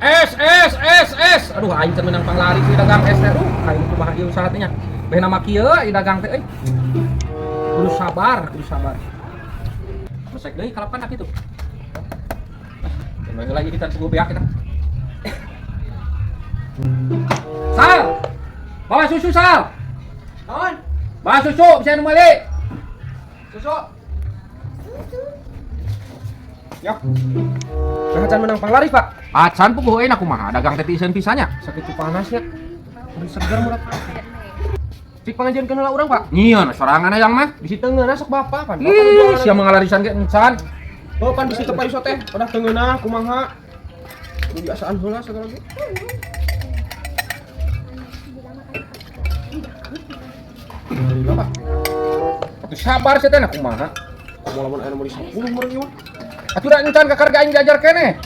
S S S S. Aduh aing teh menang panglaris ieu dagang es teh. Aduh aing kumaha ieu usaha teh nya. Beh nama kieu ieu dagang teh euy. Kudu sabar, kudu sabar. Mesek deui kalapan kitu. Ah, lagi kita tunggu beak kita. Sal. Bawa susu Sal. Naon? Bawa susu bisa nu meuli. Susu. Ya. Nah, can menang panglaris, Pak. Acan puguh euy kumaha dagang teh tiiseun pisannya. Sakitu panasnya. Udah seger murat. Cik pangajian heula urang, Pak. Nyieun sorangan hayang mah. Bisi teu ngeunah sok bapak pan. Ih, sia mengalarisan ge encan. Oh, pan bisi teu payu teh. Udah teu ngeunah kumaha. Kudu biasaan heula segala ge. Alhamdulillah, Pak. Atuh sabar sia teh na kumaha. Komo lamun aya nu meuli 10 meureun ieu mah. Atuh da encan ka karga aing diajar keneh.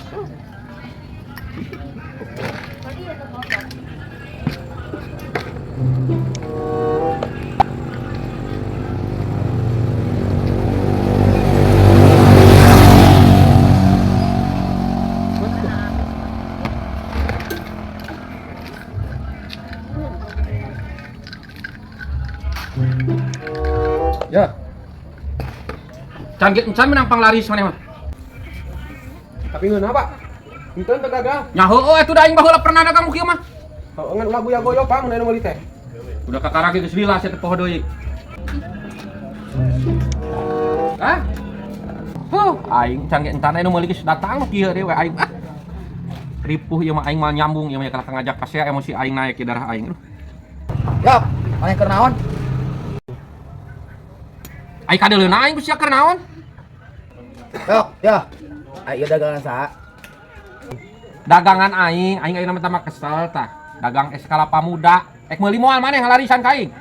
Ya. Can ge encan menang panglaris maneh mah. Tapi ngeunah, Pak. Henteu teu gagal. Nya heueuh atuh da aing baheula pernah dagang nu kieu mah. Heueuh ngan ulah goya-goyo, Pak, mun aya nu meuli teh. Udah kakara ge geus lila sia teh poho deui. Hah? Huh, aing can ge encan aya nu meuli geus datang nu kieu deui we aing. Ah. Ripuh ieu mah aing mah nyambung ieu mah kalah ngajak ka sia emosi aing naik ke darah aing. Aduh. Yok, maneh keur naon? Aing kadeuleuna aing ku sia keur naon? Yok, ya. Ayo dagangan saha? Dagangan aing, aing ayeuna mah tambah kesel tah. Dagang es kalapa muda. Ek meuli moal maneh ngalarisan ka aing.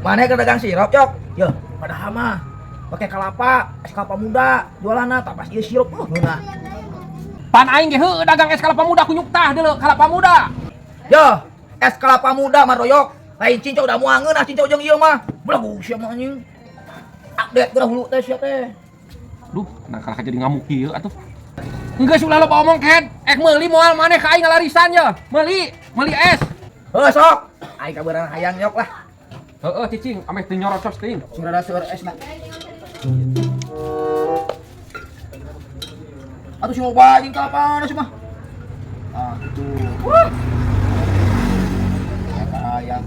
Maneh keur dagang sirup, Yok. Yo, padahal mah pakai kelapa, es kelapa muda, jualanna tak pas ieu sirup ngeunah. Pan aing ge heueuh dagang es kalapa muda kunyuk tah deuleu kalapa muda. Yo, es kelapa muda mah royok. Lain cincau da moal ngeunah cincau jeung ieu mah. Belagu sia mah anjing. Update geura hulu teh sia teh. Duh, nah kalah jadi ngamuk kieu atuh. Enggeus ulah loba omong kehed. Ek meuli moal maneh ka aing ngalarisan ye. Meuli, meuli es. Heuh sok. Aing kabeurang hayang yok lah. Heeh cicing, ameh teu nyorocos teuing. Sing rada seueur esna. Atuh sing loba anjing kalapana sih mah. Ah, gitu. Wah. Eta hayang.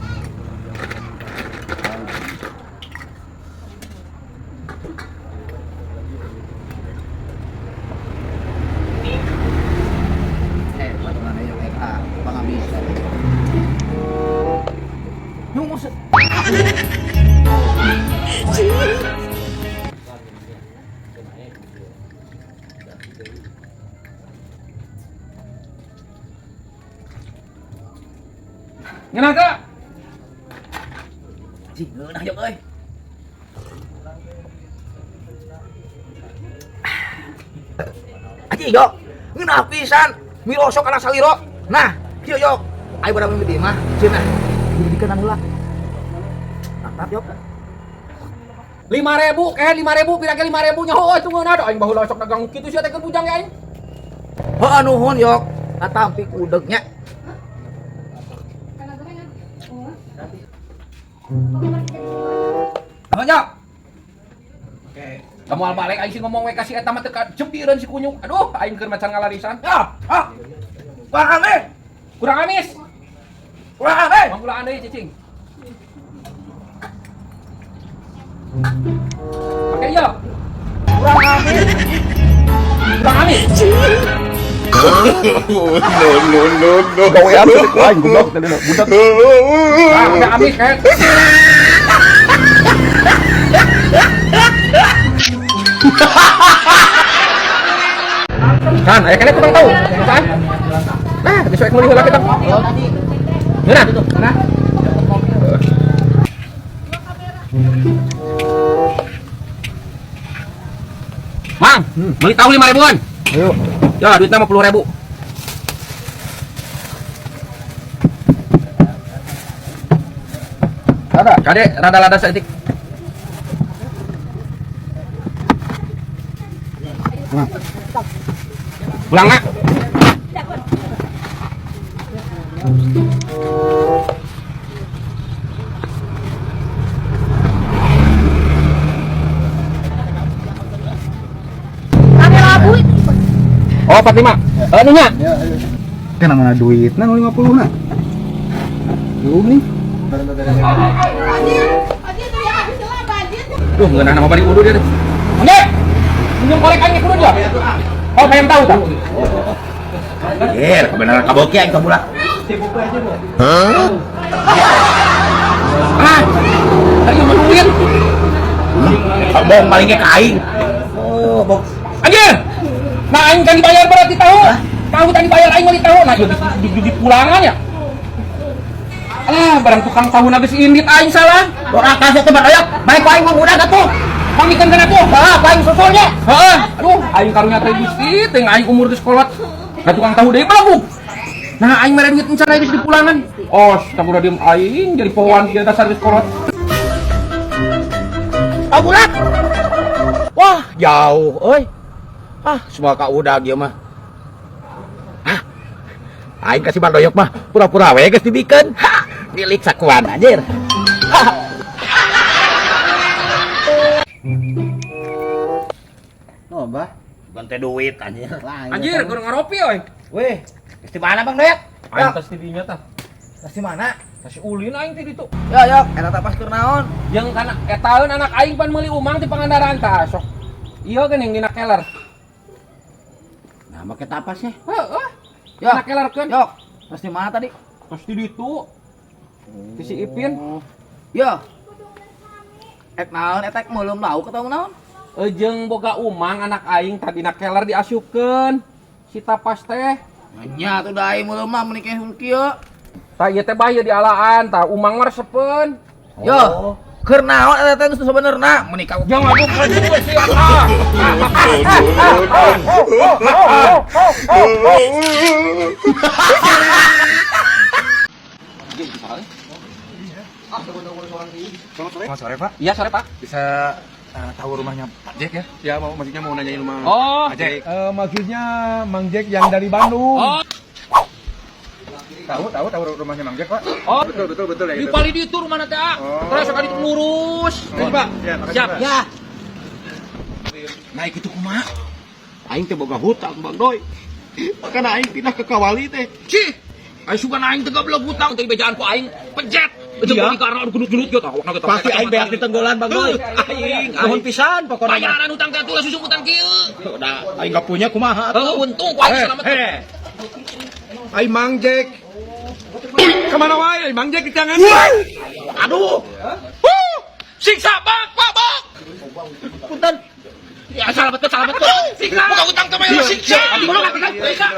Bagaimana yuk eta pangamis. Nunggu se. Ngeunah teu? Anjing ngeunah yok euy. Anjing yok. Ngeunah pisan. Mirosok kana saliro. Nah, kieu yok. Ayo barang mimiti mah, cenah. Dibikeun heula. Mantap yok. 5.000, kehed 5.000, pira ge 5.000 nya heueuh atuh ngeunah da aing baheula sok dagang kitu sia teh keur bujang ge aing. Heueuh nuhun yok. Katampi kudegnya. Nuhun yok. Oke. Kamu al balik aing sih ngomong we ka si eta mah teu kajebireun si kunyuk. Aduh, aing keur macan ngalarisan. Ya, ah. Kurang amis. Kurang amis. Kurang amis. Manggulaan deui cicing. Pakai ieu. Kurang amis. Kurang amis. No, no, no, no. Gawean aing goblok tadi budak. Ah, udah amis kan. Kan, aya keneh kurang tahu. Kan? Nah, besok ek meuli heula kita. Ngeunah. Ngeunah. Mang, beli tahu 5.000-an. Ayo. Ya, duitnya 50.000. Rada. Kade, rada-rada saeutik. Pulang nak. Oh, 45. Heeh nya. Ya, ayo. Kan mana duitna nu 50 na? Duh nih. Duh, ngeunah nama bari udu dia. Mangge. Minjem korek aing kudu dia. Oh, hayang tahu tah. Eh, kebenaran kaboki aing kabulak. Hah? Tadi mah duit. Bohong paling ge ka aing. Oh, bok. Anjir. Nah, aing kan dibayar berarti tahu. Tahu tadi dibayar aing mah tahu. Nah, ieu di pulangan ya. Alah, barang tukang tahu geus indit aing salah. Doraka sia teh badoyak. Baik ku aing mah udah atuh. Pangikeun kana tuh. Heeh, ku aing susulnya. Heeh. Aduh, aing karunya teh Gusti, teh aing umur geus kolot. Nah, tukang tahu deui belagu. Nah, aing mere duit encan geus di pulangan. Oh, diem aing jadi pohoan di dasar geus kolot. Kabulak. Wah, jauh euy. Ah, semua ka udag ieu mah. Hah? Aing kasih bandoyok mah pura-pura we geus dibikeun. Ha, milik sakuan anjir. Oh, bah. Bukan teh duit anjir. Anjir, keur ngaropi euy. Weh, geus di mana Bang Doyok? Aing tas di dinya tah. Geus di mana? Tas ulin aing teh ditu. Yo, yo, eta tapas keur naon? Jeung kana etaeun anak aing pan meuli umang di Pangandaran tah sok. Iya geuning dina keler. Nah, make tapas ya. Heeh. Yo. Dina kelerkeun. Yo, geus di mana tadi? Tas di ditu. Di si Ipin. Yo. Ek naon eta ek meuleum lauk atau naon? Jeung boga umang anak aing tadi dina keler diasupkeun. Si tapas teh. Nya atuh da aing meuleum mah meuni keh kieu. Tah ieu teh bae dialaan tah umang mah resepeun. Yo, keur naon eta teh geus sabenerna meuni ka Jangan aduh aduh siap ah. Selamat sore, Pak. Iya sore Pak. Bisa tahu rumahnya Pak Jack ya? Ya, mau maksudnya mau nanyain rumah Oh. Pak Jack. Maksudnya Mang Jack yang dari Bandung. Oh. Tahu, tahu, tahu rumahnya Mang Jack, Pak? Oh. Betul, betul, betul ya Di itu. pali ditu rumahna teh ah. Oh. Terus sekali itu lurus. Oh, Pak. Ya, makasih, Siap. Pak. Ya. Naik itu kumaha? Aing teh boga hutang, Bang Doy. Makana aing pindah ke Kawali teh. Cih. Aing sugan aing teh goblok hutang teh bejaan ku aing pejet. Itu Iya. yeah. karena gelut-gelut ge tah awakna ge tah. Pasti aing beak di tenggolan, Bang Doy. Aing Nuhun pisan pokona mah. Bayaran hutang teh atuh lah susumutan kieu. Udah, aing gak punya kumaha atuh. Heuh untung ku aing selamat. Ai Mang Jack. Kemana wae? Ai Mang Jack di tangan. Aduh, Siksa bak bak bak. punten. Ya selamat selamat. Siksa. Buka hutang teh mah siksa. Siksa.